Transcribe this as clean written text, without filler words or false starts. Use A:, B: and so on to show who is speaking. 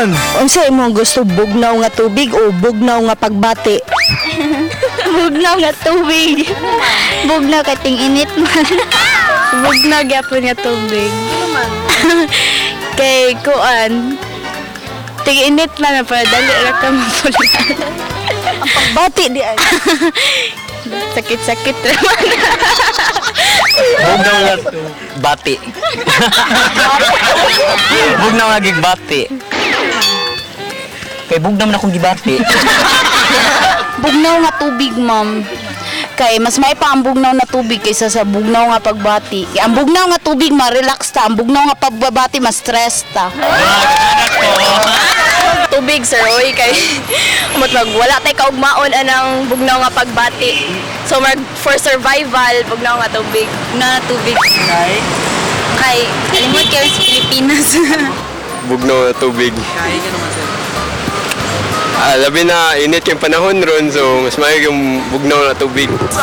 A: Man.
B: Unsa imong gusto, bugnaw nga tubig o bugnaw nga pagbati?
C: Bugnaw nga tubig. Bugnaw kay ting-init man.
D: Bugnaw gyapon nga tubig. Kay kuan, ting-init man na para dali ra ka mapulan.
B: Pagbati di ay.
D: Sakit-sakit ra man.
E: Bugnaw nga bati. Bugnaw nga gigbati. Kay bugnaw man akong gibati.
F: Bugnaw nga tubig, ma'am. Kay mas may pa ang bugnaw na tubig kaysa sa bugnaw nga pagbati. Kay ang bugnaw nga tubig ma-relax ta, ang bugnaw nga pagbabati mas stress ta.
D: Tubig, sir, oy, kay umot mag wala tay kaugmaon anang bugnaw nga pagbati. So mag for survival, bugnaw nga tubig.
F: Na tubig. Kay kalimot kayo sa Pilipinas.
G: Bugnaw na tubig. Ah, labi na init yung panahon ron, so mas maayo yung bugnaw na tubig.
D: So,